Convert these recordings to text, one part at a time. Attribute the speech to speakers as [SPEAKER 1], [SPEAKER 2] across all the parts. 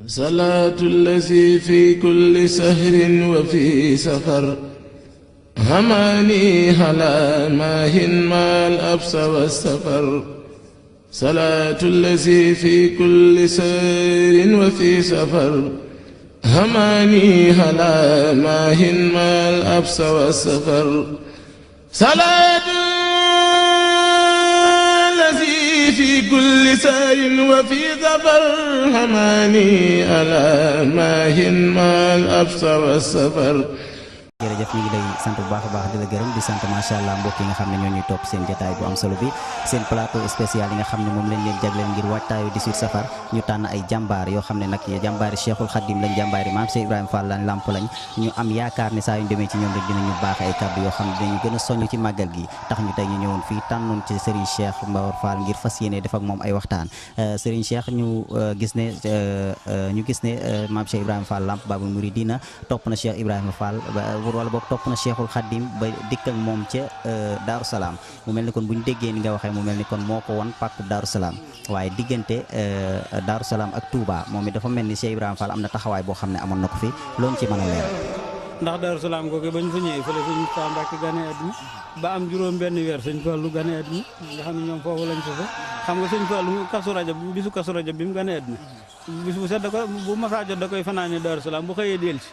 [SPEAKER 1] salaatu allazi fi kulli sahrin wa fi safar hamaani ala maahin maal absa wa safar salaatu allazi fi kulli sahrin wa fi safar hamaani ala maahin maal absa wa safar salaatu في كل سار وفي ظفر هماني على ماهن ما الأبصر والسفر.
[SPEAKER 2] jërëjëf ñu ngi lay sant bu baax a baax di la gërëm di sant macha allah mbokk yi nga xam ne ñoo ñuy topp seen jotaay bu am solo bi seen plateau spécial yi nga xam ne moom lañ leen jagleel ngir waajtaayu 18 safar ñu tànn ay jàmbaar yoo xam ne nag jàmbaari Cheikhul Khadim lañ jàmbaari maam Cheikh Ibrahima Fall lañ lamp lañ ñu am yaakaar ne saa yu ñu demee ci ñoom rek dinañu baax ay kàddu yoo xam ne dinañu gën a soññ ci màggal gi tax ñu tey ñu ñëwoon fii tànnoon ci Serigne Cheikh Mbawar Fall ngir fas yéene def ak moom ay waxtaan Serigne Cheikh ñu gis ne maam Cheikh Ibrahima Fall lamp Babul Mouridina topp na Cheikh Ibrahima Fall wala boog topp na Cheikhul Khadim ba dikk ak moom ca Daaru Salaam mu mel ni kon bu ñu déggee ni nga waxee mu mel ni kon moo ko won pàkkub Daaru Salaam waaye diggante Daaru Salaam ak Touba moom it dafa mel ni Cheikh Ibrahima Fall am na taxawaay boo xam ne amoon na ko fi loolu ci mën a leer.
[SPEAKER 3] ndax Daaru Salaam googu bañ fa ñëwee fële sëñ Moustapha Mbacke gane àddina ba am juróom benn weer sëñ Fallu gane àddina nga xam ne ñoom foofu lañ fa xam nga sëñ Fallu Kazu Rajab bisu Kazu Rajab bi mu gane àddina bis bu set da ko bu masaa jot da koy fanaane Daaru Salaam bu xëyee dellu si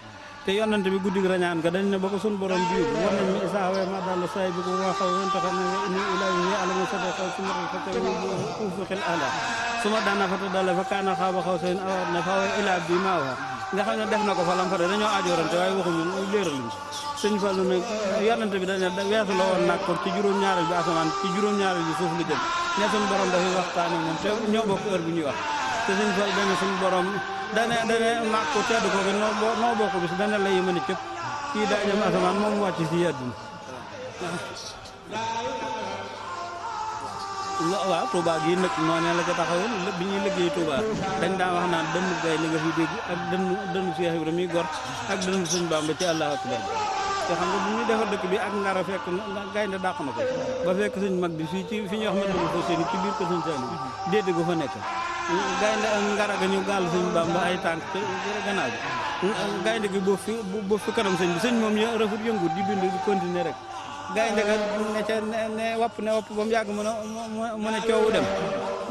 [SPEAKER 3] te yonante bi guddi gi rañaan ka dañ ne ba ko sun borom bi war nañ mi isa we ma dal say bi ko wa xaw won taxal ne ni ilahi ni alamu sada xaw suma fa te fu xel ala suma dana fa to dal fa kana xaba xaw seen awar na fa wa ila bi ma wa nga xam ne def na ko fa lam fa dañoo ajoorante waaye waxuñu leeral sëñ Fallu ne yonante bi dañ ne weesu la woon nag ko ci juróom-ñaareel bi asamaan ci juróom-ñaareel bi suuf lu jëm ne sun borom dafay waxtaan ak moom te ñoo bokk heure bu ñuy wax te sëñ Fallu dañ sun borom dane mag ko tedd ko noo bokk bis dana la yëmane cëpp kii daa jëm asamaan moom wàcc si àdduna waaw Touba gi nag noonee la ca taxawul bi ñuy liggéey Touba dañ daan wax naan dënnu gay li nga fi dégg ak dënnu Cheikh Ibrahima mi gor ak dënnu sëñ Bamba ci Allahu akbar te xam nga bu ñuy defar dëkk bi ak ngara fekk gaynde dàq na ko ba fekk sëñ mag bi fii ci fi ñuy wax ma dëgg fa seen ci biir ko sëñ Saliou déedéet gu fa nekk gaynde ngara ga ñu gàll sëñ Bamba ay tànk te gannaaw bi gaynde gi boof fi kanam sëñ bi sëñ moom rafut yëngut di bind di continuer rek gaynde ga ne ca ne wapp ba mu yàgg mën a coowu dem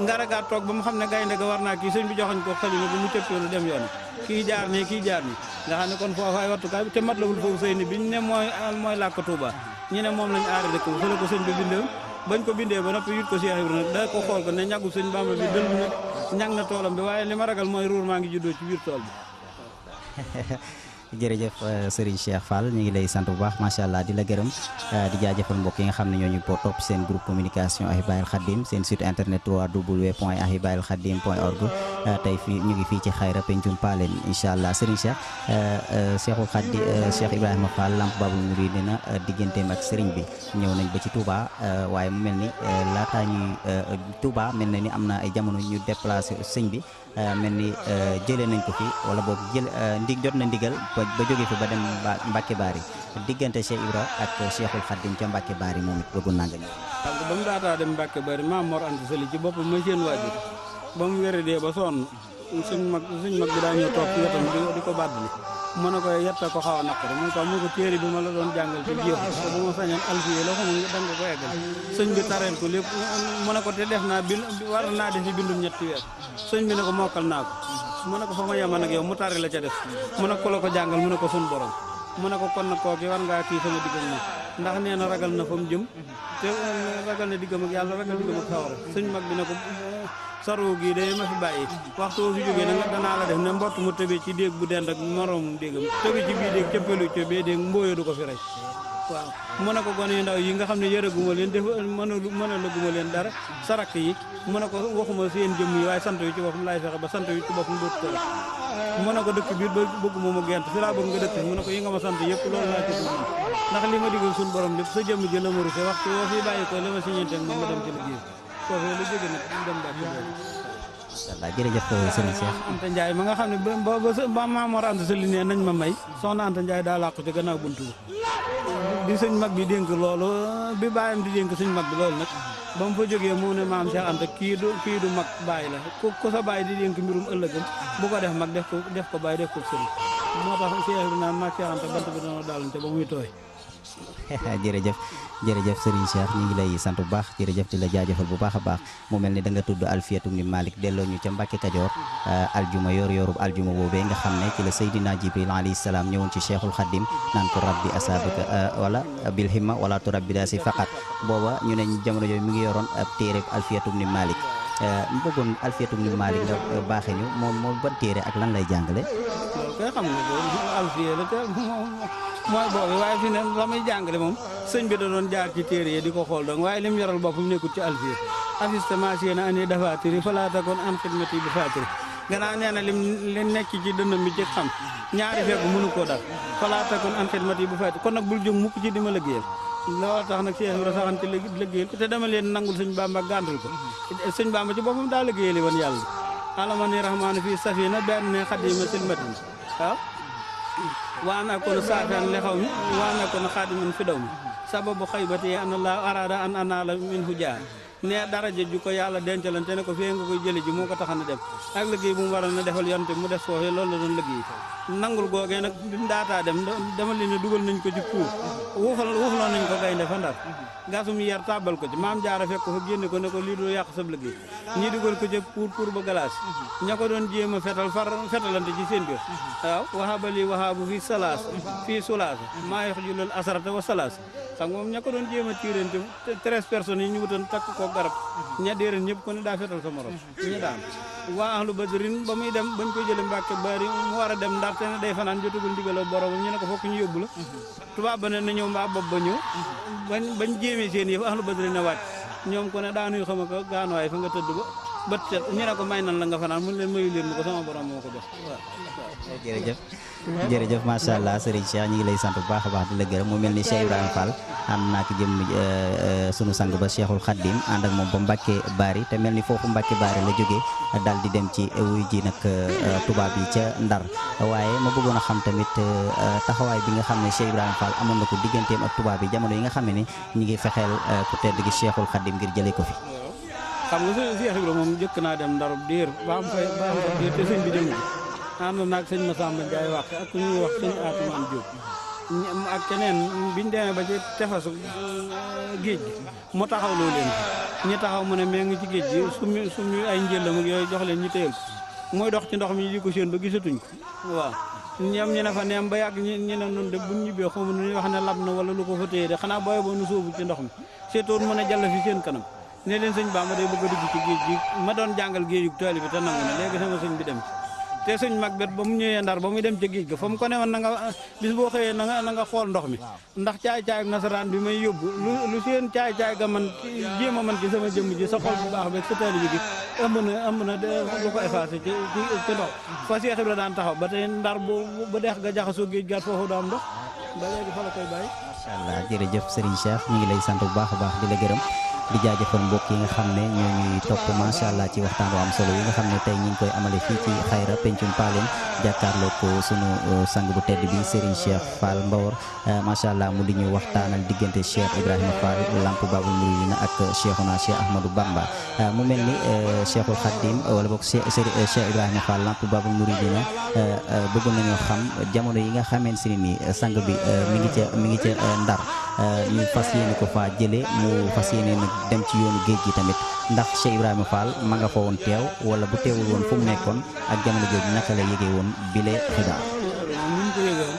[SPEAKER 3] ngara gaa toog ba mu xam ne gaynde ga war naa kii sëñ bi joxañ ko xalima bu mu tëppeelu dem yoon kii jaar nii nga xam ne kon foofu ay wattukaay te mat lawul foofu sëy ni biñ ne mooy làkk Touba ñu ne moom lañu aare dëkk bi fa la ko sëñ bi bindewoon bañ ko bindee ba noppi yut ko Cheikh Ibrahima da ko xool ko ne ñàggu sëñ Bamba bi dël nag ñag na toolam bi waaye li ma ragal mooy ruur maa ngi juddoo ci biir tool bi
[SPEAKER 2] jërëjëf Serigne Cheikh Fall ñu ngi lay sant bu baax macha allah di la gërëm di jaajëfal mbokk yi nga xam ne ñoo ñu ko topp seen groupe communication Ahibahil Khadim seen site internet www.ahibahilkhadim.org tey fii ñu ngi fii ci xayra pencum Paleen incha allah Serigne Cheikh Cheikhul Khadim Cheikh Ibrahima Fall lamp Babul Mouridina digganteem ak Serigne bi ñëw nañ ba ci Touba waaye mu mel ni laataa ñuy Touba mel na ni am na ay jamono ñu déplacé sëñ bi mel ni jëlee nañ ko fi wala boog jot na ndigal ba jóge fi ba dem Mbacke Bari diggante Cheikh Ibra ak Cheikhul Khadim ca Mbacke Bari moom it bëggoon naa nga ñëw.
[SPEAKER 3] xam nga ba mu daataa dem Mbacke Bari Maam Mor Anta Sali ci boppam mooy seen waajur ba mu wéradee ba sonn suñ mag bi daa ñëw toog ci wetam di ko bàddali mu ne ko yetta ko xaw a naqari mu ko téere bi ma la doon jàngal te jeexu te bu ma sañoon alfiye la xam nga danga ko eggal sëñ bi tareel ko lépp mu ne ko te def naa war naa def ci bindum ñetti weer sëñ bi ne ko mokkal naa ko mu ne ko fa ma yeman ak yow mu tari la ca def mu ne ko la ko jàngal mu ne ko sun borom mu ne ko kon nag kooki war ngaa kii sama diggam na ndax nee na ragal na fa mu jëm te ragal na diggam ak yàlla ragal diggam ak sawara sëñ mag bi ne ko saru gi day ma fi bàyyi waxtu woo fi jógee nag danaa la def ne mbott mu tëbee ci déeg bu dend ak moroomum déegam tëbi ci bii déeg cëppalu ca bee déeg mbooyo du ko fi rey waaw mu ne ko gone yu ndaw yi nga xam ne yërëguma leen def mën a lëguma leen dara sarak yi mu ne ko waxuma seen jëmm yi waaye sant yu ci boppam laay fexe ba sant yu ci boppam dootu ko rek mu ne ko dëkk biir ba bëgguma mu gent fi laa bëgg nga dëkk mu ne ko yi nga ma sant yëpp loolu laa ci bëgg ndax li ma digal suñu borom lépp sa jëmm ji la ma ruse waxtu woo fi bàyyi ko li ma siñeenteeg moom ma dem ci liggéey foofu lu jóge nag dem ba
[SPEAKER 2] Allah jërëjëf Serigne Cheikh
[SPEAKER 3] Anta Ndiaye ma nga xam ne ba Maam Mor Anta Sali ne nañ ma may soxna Anta Ndiaye daa làqu ci gannaaw buntu bi sëñ mag bi dénk loolu bi bàyyam di dénk sëñ mag bi loolu nag ba mu fa jógee mu ne maam Cheikh Anta kii du mag bàyyi la ku sa bàyyi di dénk mbirum ëllëgam bu ko def mag def ko bàyyi def ko sëriñ moo tax Cheikh bi naan maag Cheikh Anta bant bi dana daalante ba muy tooy.
[SPEAKER 2] jërëjëf Serigne Cheikh ñu ngi lay sant bu baax jërëjëf di la jaajëfal bu baax a baax mu mel ni da nga tudd Alfiyatu ni Malik delloo ñu ca Mbàkke Kajoor aljuma yoorub aljuma boobee nga xam ne ci la Seydina Jibril alayhi salaam ñëwoon ci Cheikhul Khadim naan ko rabbi asaabaka wala bil himma wala turabbi daasi faqat booba ñu ne jamono yooyu mi ngi yoroon ab téere Alfiyatu ni Malik mu bëggoon Alfiyatu ni Malik nga baaxee ñu moom ban téere ak lan lay jàngale.
[SPEAKER 3] loolu kay xam nga boobu alfiya la te mooy boobu waaye fi ne la muy jàngale moom sëñ bi da doon jaar ci téere yi di ko xool donc waaye lim yoral boppam nekkul ci alfiya afistement si na ani dafaatiri falaa takun an xidmati bi faatiri gannaaw nee na lim nekk ci dënnam bi ci xam ñaari fekk mënu koo dal falaa takun an xidmati bi faatiri kon nag bul jóg mukk ci di ma liggéeyal loolu tax nag Cheikh Ibra saxan ci liggéeyal ko te dama leen nangul sëñ Bamba gàntul ko sëñ Bamba ci boppam daa liggéeyali woon yàlla alamani rahmaani fii safina benn ne xadima silmatin waaw waa naa ko saafaan li xaw mi waa naa ko xaadiman fi daw mi sababu xaybati an allah arada an anala min hu jaar ne daraja ju ko yàlla dencalante ne ko fee nga koy jële ji moo ko taxan a dem ak liggéey bu mu waroon a defal yonte mu def foofee loolu la doon liggéey nangul googee nag bi mu daataa dem dama leen ne dugal nañ ko ci puur wuufaloon nañ ko gaynde fa Ndar gasum yar tàbbal ko ci maam jaara fekk ko fa génne ko ne ko lii du yàq sab liggéey ñii dugal ko ca puur ba galaas ña ko doon jéem a fetalante ci seen biir waaw wahabali wahabu fii salaas fii sulaas maa yox julal asarata wa salaas xam nga moom ña ko doon jéem a tiirante 13 personnes yi ñu wutan takk ko garab ña déeréen ñëpp ko ne daa fetal sa morom ñu daan waa ahlu badrin ba muy dem bañ koy jële Mbàkke bari mu war a dem Ndar te ne day fanaan jotugul ndigal boromam ñu ne ko fokk ñu yóbbu la tubaab ba ne na ñëw mbaa bopp ba ñëw bañ jéemee seen yëf ahlu badrin na wàcc ñoom ko ne daanuy xam ko gaanuwaay fa nga tëdd ba bët set ñu ne ko may nan la nga fanaan mun leen mayu leen mu ko sama borom moo ko jox waaw
[SPEAKER 2] jërëjëf macha allah Serigne Cheikh ñu ngi lay sant bu baax a baax di la gërëm mu mel ni Cheikh Ibrahima Fall am naa ki jëm sunu sang ba Cheikhul Khadim ànd ak moom ba Mbacke Bari te mel ni foofu Mbacke Bari la jógee daal di dem ci wuy ji nag tubaab yi ca Ndar waaye ma bëggoon a xam tamit taxawaay bi nga xam ne Cheikh Ibrahima Fall amoon na ko digganteem ak tubaab yi jamono yi nga xam ne ni ñu ngi fexeel ku tedd gi Cheikhul Khadim ngir jëlee ko fi.
[SPEAKER 3] xam nga Cheikh Ibrahima moom jëkk naa dem Ndar diir ba am fa diir te sëñ bi dem ànd naag sëñ Massamba Ndiaye wax ak ku ñuy wax sëñ Atoumane Diop ak keneen biñ demee ba ci tefasu géej gi mu taxaw loo leen ñi taxaw mu ne mee ngi ci géej gi sumi ay njëllam ak yooyu jox leen ñu téyel ko mooy dox ci ndox mi di ko séen ba gisatuñ ko waaw ñoom ñu ne fa neem ba yàgg ñu ne noonu de buñ ñibbee xamu nu ñuy wax ne lab na wala lu ko fa téye de xanaa booy boo nu sóobu ci ndox mi seetoon mën a jàll fi seen kanam ne leen sëñ Bamba day bëgg a dugg ci géej gi ma doon jàngal géeju tool bi te nangu na léegi sama sëñ bi dem te sëñ mag bet ba mu ñëwee Ndar ba muy dem ca géej ga fa mu ko ne woon na nga bis boo xëyee na nga xool ndox mi ndax caay-caay nasaraan bi may yóbbu lu seen caay-caay ga man jéem a man ci sama jëmm ji sa xol bu baax beeg sa taalibe gi ëmb na lu ko effacé ci ndox fa Cheikh Ibra daan taxaw ba tey Ndar bu deex ga jaxasoo géej gaat foofu daa am ndox ba léegi fa la koy bàyyi.
[SPEAKER 2] macha allah jërëjëf Serigne Cheikh ñu ngi lay sant bu baax a baax di la gërëm di jaajëfal mbokk yi nga xam ne ñoo ñuy topp macha allah ci waxtaan bu am solo yi nga xam ne tey ñu ngi koy amale fii ci Xayra pencum Paaleen jàkkaarloo ko sunu sang bu tedd bi Serigne Cheikh Fall Mbawar macha allah mu di ñu waxtaanal diggante Cheikh Ibrahima Fall Lamp Babul Mouridina ak Cheikhuna Cheikh Ahmadou Bamba mu mel ni Cheikhul Khadim wala boog Cheikh Ibrahima Fall Lamp Babul Mouridina bëgg nañoo xam jamono yi nga xamante ne ni sang bi mi ngi ca Ndar ñu fas yéene ko fa jëlee mu fas yéene nag dem ci yoonu géej gi tamit ndax Cheikh Ibrahima Fall ma nga fa woon teew wala bu teewul woon fu mu nekkoon ak jamono jooju naka la yëgee woon bile xibaar.
[SPEAKER 3] ni ñu ko yëgee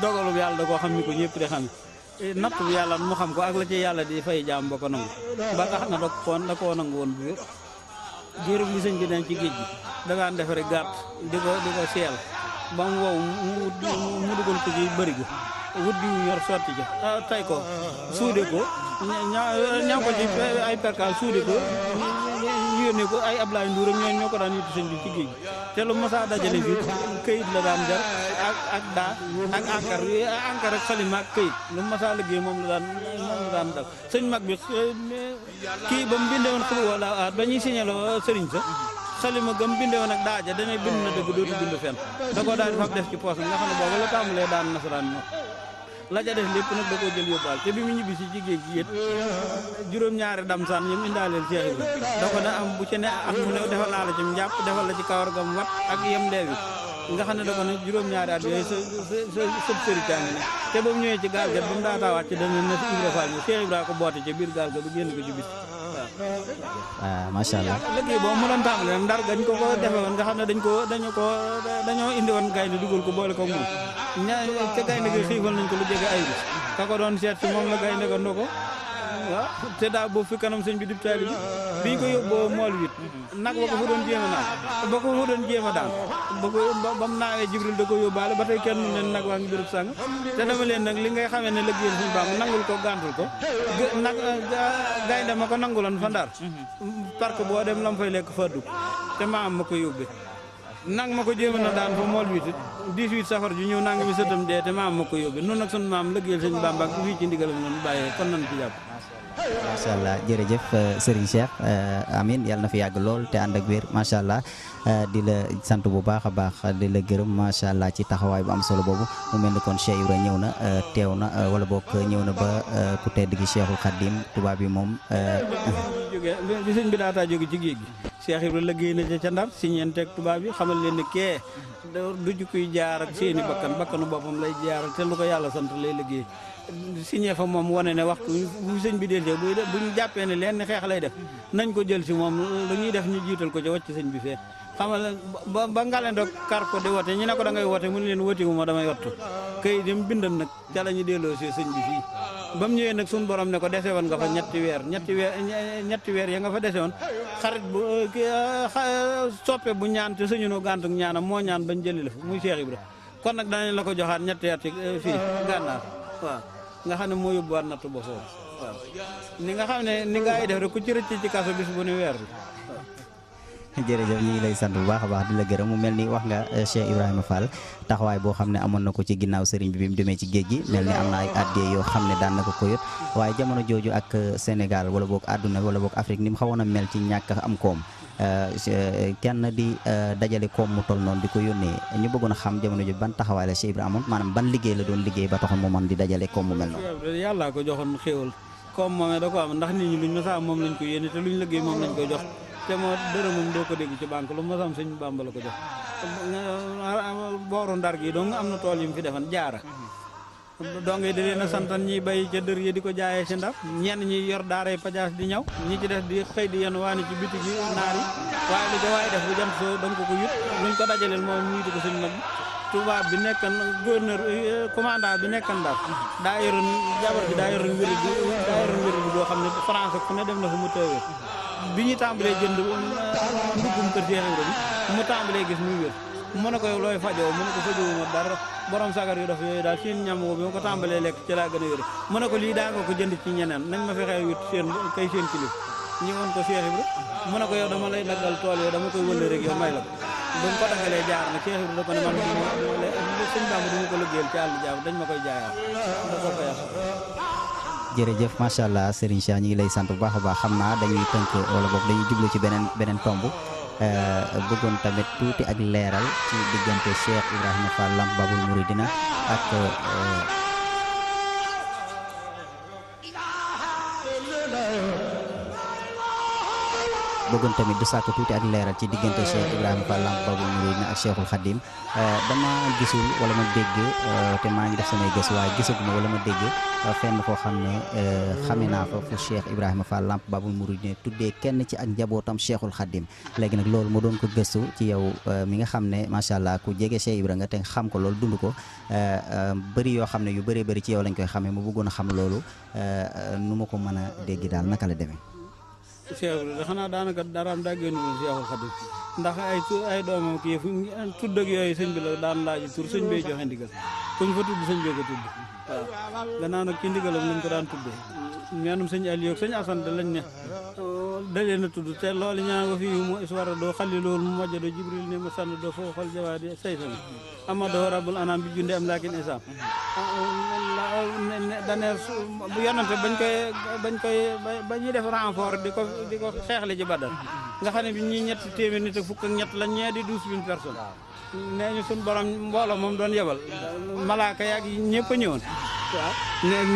[SPEAKER 3] dogalu bi yàlla da koo xam ni ko ñëpp di xam natt bi yàlla mu xam ko ak la ci yàlla di fay jaam ba ko nangu ba tax na da koo nangu woon bu wér diirub li sëñ bi dem ci géej gi da daan defare gàtt di ko seel ba mu wow mu dugal ko ci bëri go wut bi ñor sotti ja tay ko suude ko ñaw ko ci ay perkaal suude ko ñu yónnee ko ay Ablaye Ndour ak ñoo ko daan yittu sëñ bi ci géej gi te lu masa dajale fii këyit la daan jar ak daa ak encre ak xalima ak këyit lu masa liggéey moom la daan dal sëñ mag bi kii ba mu bindee woon xul wala ba ñuy signaloo sëriñ sa xalima gam bindee woon ak daaja dana bind na dëgg dootu bind fenn da koo daal di fab def ci poos nga xam ne boobu la tàmbalee daan nasaraan moom la ca def lépp nag da koo jël yóbbaal te bi mu ñibbi si ci géej gi it juróom-ñaari damsaan ñoom indaaleel Cheikh Ibra da ko da am bu ci ne ak mu ne defal naa la ci njàpp defal la ci kawar gam wat ak yem leewi nga xam ne da ko ne juróom-ñaari at yooyu sëb sëri tàng ne te ba mu ñëwee ci gaal ga ba mu daataa wàcc dana na si Ibra Fall Cheikh Ibra ko boote ca biir gaal ga bu génn ko ci bis
[SPEAKER 2] waaw macha allah
[SPEAKER 3] léegi boobu mu doon tàmbale ndar gañ ko defe woon nga xam ne dañoo indi woon gaynde dugal ko boole ko moom te gaynde gi xiifal nañ ko lu jege ay bis ka ko doon seet si moom la gaynde ko ndoko waaw te daa boobu fi kanam sëñ bi dib taali bi biñ ko yóbboo mool wit nag ba ko fa doon jéem a naan ba ko fa doon jéem a daan ba mu naawee Jibril da ko yóbbaale ba tey kenn mun leen nag waa ngi bérëb sàng te dama leen nag li ngay xamee ne lëggéeyal suñu baam nangul ko gàntul ko nag gaynde ma ko nanguloon fa Ndar parce que boo dem lam fay lekk faddu te maam ma ko yóbbee nang ma ko jéem na daan fa mool wit 18 safar ju ñëw nang mi sëtam dee te maam ma ko yóbbee noonu nag sunu maam lëggéeyal suñu baam ba fii ci ndigalam noonu bàyyee kon nañ ci jàpp
[SPEAKER 2] macha allah jërëjëf Serigne Cheikh amin yàlla na fi yàgg lool te ànd ak wér macha allah di la sant bu baax a baax di la gërëm macha allah ci taxawaay bu am solo boobu mu mel ni kon Cheikh Ibra ñëw na teew na wala boog ñëw na ba ku tedd gi Cheikhul Khadim tubaab bi moom.
[SPEAKER 3] jógee bi sëñ bi daataa jóge ci géej gi Cheikh Ibra liggéey na ca Ndar si ñeenteeg tubaab bi xamal leen ne kee du jukkuy jaar ak seeni bakkanu boppam lay jaaral te lu ko yàlla sant lay liggéey. signé fa moom wane ne waxtu bu sëñ bi delsee bu ñu jàppee ne leen ni xeex lay def nañ ko jël si moom lu ñuy def ñu jiital ko ca wàcc sëñ bi fee xamal ba ngalendoog kar ko di wote ñu ne ko da ngay wote mu ne leen wote wu ma damay wattu këy dem bindan nag ca la ñu delloo si sëñ bi fii ba mu ñëwee nag suñu borom ne ko dese woon nga fa ñetti weer ya nga fa dese woon xarit bu soppe bu ñaan te sëñu no gàntuk ñaanam moo ñaan bañ jëli la fa muy Cheikh Ibra kon nag danañ la ko joxaat ñetti at fii gànnaar waaw nga xam ne moo yóbbuwaat nattu ba foofu waaw ni nga xam ne ni nga ay def rek ku ci rëcc ci kaso bis bu ne weer bi
[SPEAKER 2] jërëjëf ñu ngi lay sant bu baax a baax di la gërëm mu mel ni wax nga Cheikh Ibrahima Fall taxawaay boo xam ne amoon na ko ci ginnaaw sëriñ bi mu demee ci géej gi mel ni am na ay addee yoo xam ne daan na ko yot waaye jamono jooju ak Sénégal wala boog àdduna wala boog Afrique ni mu xawoon a mel ci ñàkk am koom kenn di dajale koom mu toll noonu di ko yónnee ñu bëggoon a xam jamono jooju ban taxawaay la Cheikh Ibrahima amoon maanaam ban liggéey la doon liggéey ba taxoon mu mën di dajale koom mu mel noonu.
[SPEAKER 3] yàlla ko joxoon xéewal koom moomee da ko am ndax nit ñi luñ masa am moom lañ ko yéene te luñ liggéey moom lañ koy jox te moo dërëmam doo ko dégg ci banque lu masa am sëñ Bàmba la ko jox booru Ndar gi donc am na tool yi mu fi defan jaara donc di leen a santan ñi bay ca dër yi di ko jaayee ci Ndar ñenn ñi yor daaray pajaas di ñaw ñi ci def di xëy di yenn waani ci biti gi naar yi waaye lu ko waaye def bu jant soo da nga ko yut luñ ko dajaleel moom ñu yiti ko suñ mag tubaab bi nekkan gouverneur commandant bi nekkan Ndar daa yoroon jabar bi daa yoroon wéri bi boo xam ne France fu ne dem na fu mu teewee bi ñu tàmbalee jënd ndugum kër Cheikh Ibra bi mu tàmbalee gis muy wér mu ne ko yow looy fajoo mu ne ko fajoo ma dara borom sagar yu daf yooyu daal seen ñam bi ma ko tàmbalee lekk ci laa gën a wér mu ne ko lii daa nga ko jënd ci ñeneen nañ ma fexee wut seen kay seen kilif ñi woon ko Cheikh Ibra mu ne ko yow dama lay daggal tool yow dama koy wëlle rek yow may la ko bu mu ko daggalee jaar na Cheikh Ibra da ko ne man sëñ Bàmba du ma ko liggéeyal ci àll jaam dañ ma koy jaayaat da ko fayal
[SPEAKER 2] jërëjëf macha allah Serigne Cheikh ñu ngi lay sant bu baax a baax xam naa dañuy tënk wala boog dañuy jublu ci beneen tomb bëggoon tamit tuuti ak leeral ci diggante Cheikh Ibrahima Fall Lamp Babul Mouridina ak bëggoon tamit du sàkk tuuti ak leeral ci diggante Cheikh Ibrahima Fall Lamp Babul Mouridina ak Cheikhul Khadim dama gisul wala ma dégg te maa ngi def samay gës waaye gisaguma wala ma dégg fenn foo xam ne xame naa fa fu Cheikh Ibrahima Fall Lamp Babul Mouridina tuddee kenn ci ak njabootam Cheikhul Khadim léegi nag loolu ma doon ko gëstu ci yow mi nga xam ne macha allah ku jege Cheikh Ibra nga te xam ko loolu dund ko bëri yoo xam ne yu bëree bëri ci yow lañ koy xamee mu bëggoon a xam loolu nu ma ko mën a dégg daal naka la demee.
[SPEAKER 3] Cheikh Ibra xanaa daanaka daraam daa génn woon Cheikhul Khadim ndax ay doomam kii fu tudd ak yooyu sëñ bi la daan laaj tur sëñ bee joxe ndigal kuñ fa tudd sëñ bee ko tudd waaw gannaaw nag ci ndigalam lañ ko daan tuddee ñaanum sëñ Aliou ak sëñ Assane da lañ ne da leen a tudd te loolu ñaan nga fii mu iswara doo xali loolu mu majja doo Jibril ne ma sànn doo foo xol jawaadi say sami amadou rabbul anam bi junde am laakin isam dane bu yonante ba ñuy def renfort di ko xeexle ji Badar nga xam ne bi ñi ñetti téeméer nit ak fukk ak ñett lañ ñee di 12 000 personnes nee ñu suñ borom mbooloo moom doon yebal malaaka yaag ñëpp a ñëwoon waaw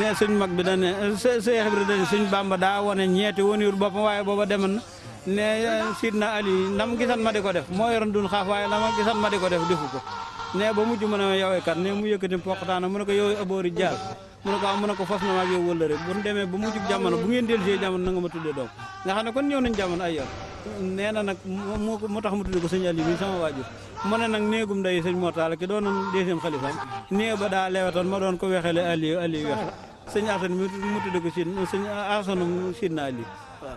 [SPEAKER 3] ne suñ mag bi dañ ne Seex Ibra dañ suñ Bàmba daa wane ñeeti woniwul boppam waaye booba demoon na ne Sidna Ali nam gisan ma di ko def moo yoroon dun xaaf waaye nama gisan ma di ko def defu ko ne ba mujj mu ne yow kat ne mu yëkkati poqataana mu ne ko yow aboori jaal mu ne ko am mu ne ko fas na maag yow wëllëre bu ñu demee ba mujjug jamono bu ngeen dellusee jamono na nga ma tuddee doom nga xam ne kon ñëw nañ jamono ay yoon nee na nag moo tax mu tuddee ko sëñ Aliou bi sama waajur mu ne nag néegum nday sëñ Mortala ki doonoon deuxième xalifaam néeg ba daa leewatoon ma doon ko wexele Aliou wex sëñ Asan mu tuddee ko sëñ Asanu Sidna Aliou waaw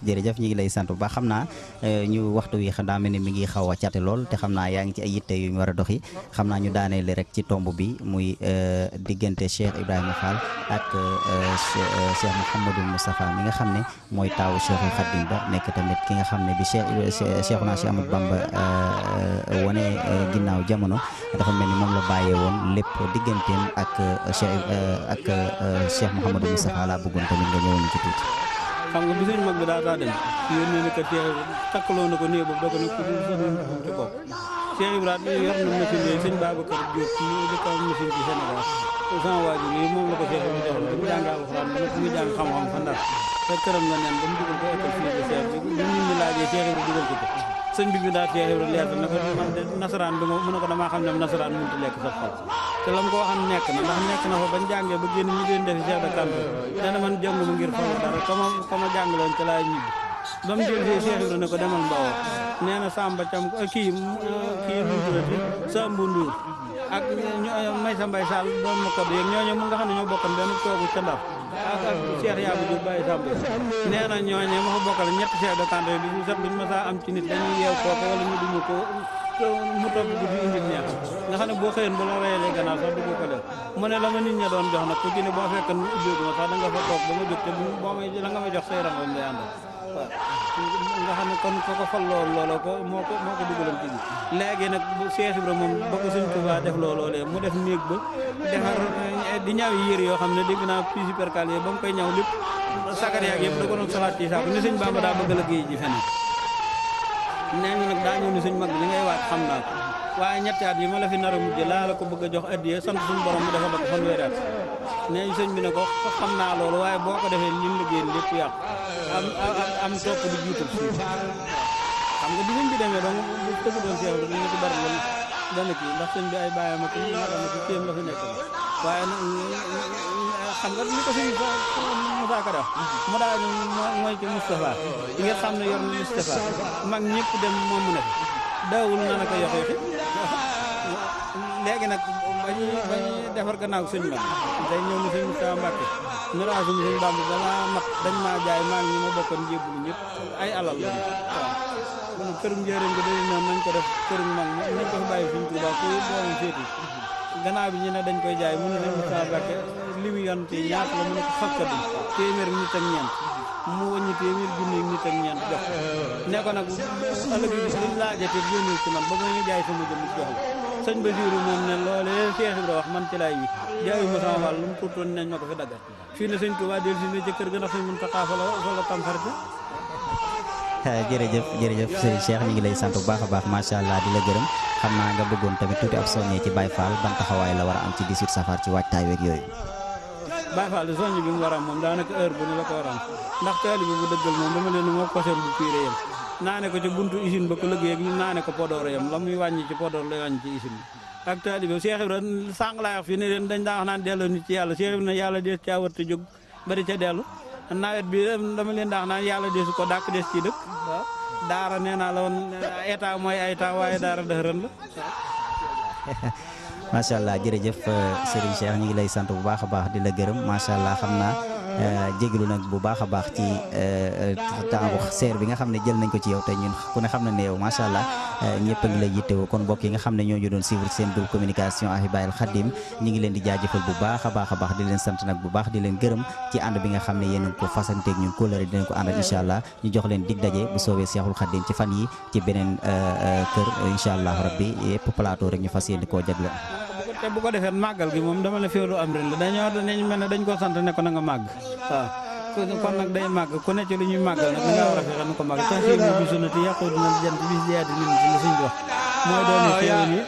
[SPEAKER 2] jërëjëf ñu ngi lay sant bu baax xam naa ñu waxtu wi daa mel ni mi ngi xaw a cate lool te xam naa yaa ngi ci ay yitte yu ñu war a doxi xam naa ñu daaneele rek ci tomb bi muy diggante Cheikh Ibrahima Fall ak Cheikh Mouhamadou Moustapha mi nga xam ne mooy taawu Cheikhul Khadim ba nekk tamit ki nga xam ne bi Cheikhuna Cheikh Ahmadou Bamba wane ginnaaw jamono dafa mel ni moom la bàyyee woon lépp digganteem ak Cheikh Mouhamadou Moustapha laa bëggoon tamit nga ñëwoon ci tuuti.
[SPEAKER 3] xam nga bi sëñ mag bi daa dem yónnee na ko Cheikh takkaloo na ko néeg boobu da ko ne ko ci kaw Cheikh Ibrahima yor na machine yooyu sëñ Babacar Diop ñu dëkk am machine ci Sénégal sama waajur yi moom la ko Cheikh Ibrahima joxoon ba mu jàng alxuraan ba mu jàng xam-xam fa Ndar te këram la nen ba mu dugal ko école fii de Cheikh bi nit ñi laajee Cheikh Ibrahima dugal ko sëñ bi daa Cheikh Ibrahima leer na ko man de nasaraan bi mu ne ko damaa xam ne nasaraan mënut a lekk sa xol te lam ko waxan nekk na ndax nekk na fa bañ jàngee ba génn ñu leen def chef de canton nee na man jànguma ngir falu dara ka ma jàngaloon ca laay ñibbi ba mu jël Cheikh Ibrahima ne ko demal Mbawoo nee na Samba Cam kii nu tuddati Sambu Ndour ak may sa mbay Sall doon ma ko yeeg ñooñu mu nga xam ne ñoo bokkan benn toogu ca Ndar ak Cheikh Yabou Diouf Baye Samba nee na ñooñu ma fa bokkal ñetti chef de canton bi ñu sax buñ ma saa am ci nit dañuy yeew kooku wala ñu duñu ko mu topp guddi indi neex nga xam ne boo xëyoon bu la reyalee gannaaw sax du ko def mu ne la ma nit ña doon jox nag ku ci ne boo fekkoon mu ubbeeku ma sax da nga fa toog ba ma jóg te boo may la nga may jox say rangoñ lay àndal waaw nga xam ne kon ko fal looloo ko moo ko dugaloon ci bi léegi nag Cheikh Ibrahima moom ba ko Sëñ Tuubaa def looloolee mu def néeg ba defar di ñaaw yi yére yoo xam ne dégg naa pisi percal yi ba mu koy ñaw lépp sagar yaag yëpp da ko doon salaat ci saako ni Sëñ Bamba daa bëgg la géej ji feneen nee ñu nag daa ñëw ni suñ mag li ngay waat xam naa ko waaye ñetti at yi ma la fi nar a mujj laa la ko bëgg a jox addiya sant suñu borom mu defal la ko fanweeri at nee ñu sëñ bi ne ko xam naa loolu waaye boo ko defee lim liggéey lépp yàqu am topp di jiital suuf xam nga bi sëñ bi demee donc bu tëgg doon seew rek ñu ko bari loolu dana kii ndax sëñ bi ay bàyyam ak magam ak kéem la fi nekk waaye nag xam nga li ko sëñ Moussa Ka def mu daal mooy ci Moustapha ngir xam ne yor na Moustapha mag ñëpp dem moom mu ne daawul na naka yoxe léegi nag bañuy defar gannaaw sëñ mag day ñëw ni sëñ Moustapha Mbacke nu raasum sëñ Bamba dama mat dañ maa jaay maa ngi ñi ma bokkoon jébbalu ñëpp ay alal la waaw kërum njëriñ bi day noonu nañ ko def kërum mag nañ ko fi bàyyi suñ Tuuba ko doomam féeti gannaaw bi ñu ne dañ koy jaay mu ne sëñ Moustapha Mbacke li mu yonte ñaata la mu ne ko fakkatu téeméer nit ak ñeent mu wàññi téeméer junni nit ak ñeent jox ne ko nag ëllëg bi luñ laajate yónnul ci man ba ma ñu jaay sama jëm jox la sëñ Basiru moom ne loolee Cheikh Ibra wax man ci laay wi jaayuma sama wàll lu mu tuutoon nañ ma ko fi daggal fii ne sëñ Tuubaa del si ne ci kër ga ndax sëñ Muntaxa fa la tamxarit
[SPEAKER 2] jërëjëf sëriñ Cheikh ñu ngi lay sant bu baax a baax macha allah di la gërëm xam naa nga bëggoon tamit tuuti ab soññee ci Baye Fall ban taxawaay la war a am ci 18 safar ci waajtaay weeg yooyu.
[SPEAKER 3] Baye Fall de soññ bi mu war a am moom daanaka heure bu ne la ko war a am ndax taalibe bu dëggal moom dama leen moo koseer bu piiré yam naane ko ci buntu usine ba ko liggéey ak ñu naane ko Podor yam la muy wàññi ci Podor lay wàññi ci usine bi ak taalibe Cheikh Ibrahima sànq laa wax fii ne leen dañ daa wax naan delloo nit ci yàlla Cheikh Ibrahima yàlla dees caa war te jóg bari ca dellu nawet bi dama leen daa wax naan yàlla deesu ko dàkk des ci dëkk waaw daara nee naa la woon état mooy ay temps waaye daara dëxëran la
[SPEAKER 2] macha allah jërëjëf Serigne Cheikh ñu ngi lay sant bu baax a baax di la gërëm macha allah xam naa jégalu nag bu baax a baax ci temps seer bi nga xam ne jël nañ ko ci yow te ñun ku ne xam na ne yow macha allah ñëpp a ngi lay yittewoo kon mbokk yi nga xam ne ñoo ñu doon suivre seen groupe communication Ahibaahil Khadim ñi ngi leen di jaajëfal bu baax a baax di leen sant nag bu baax di leen gërëm ci ànd bi nga xam ne yéen a ko fasanteeg ñun kóolare dinañ ko àndal incha allah ñu jox leen dig daje bu soobee Cheikhul Khadim ci fan yi ci beneen kër incha allah rabbi yëpp plateau rek ñu fas yéene koo jagle
[SPEAKER 3] te bu ko defee màggal gi moom dama la féewlu am ren la dañ mel ne dañ ko sant ne ko na nga màgg waaw kon nag day màgg ku ne ci lu ñuy màggal nag da ngaa war a fexe nu ko màgg tax fi bi sunnati yàqu dina jant bis jeeti nin ci li suñ wax mooy doon xéewal yi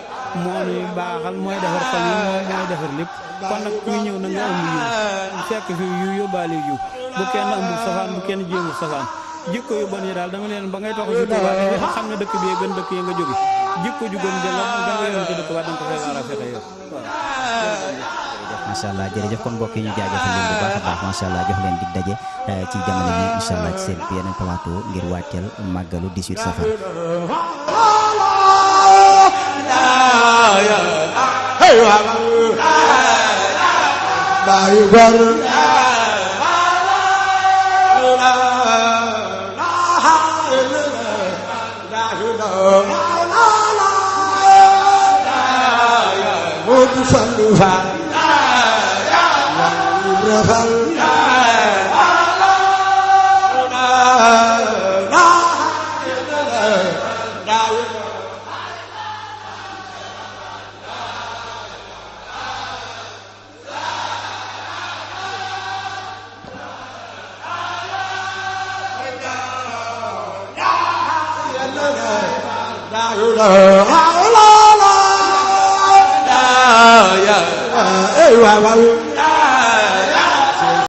[SPEAKER 3] moo ñuy baaxal mooy defar xol yi mooy defar lépp kon nag kuy ñëw na nga ëmb yu fekk fi yu yóbbaale yu bu kenn ëmbul safaan bu kenn jéemul safaan jikko yu bon yi daal dama leen ba ngay tox si Tuuba nga xam ne dëkk bi gën dëkk yi nga jóge jikko ju gën jël da nga yoon ci dëkk ba da nga ko fay war a fexe yow
[SPEAKER 2] macha allah jërëjëf kon mbokk yi ñu jaajëfal leen bu baax a baax macha allah jox leen dig daje ci jamono yi incha allah ci seen yeneen plateau ngir wàcceel màggalu 18 safar.
[SPEAKER 4] Wow.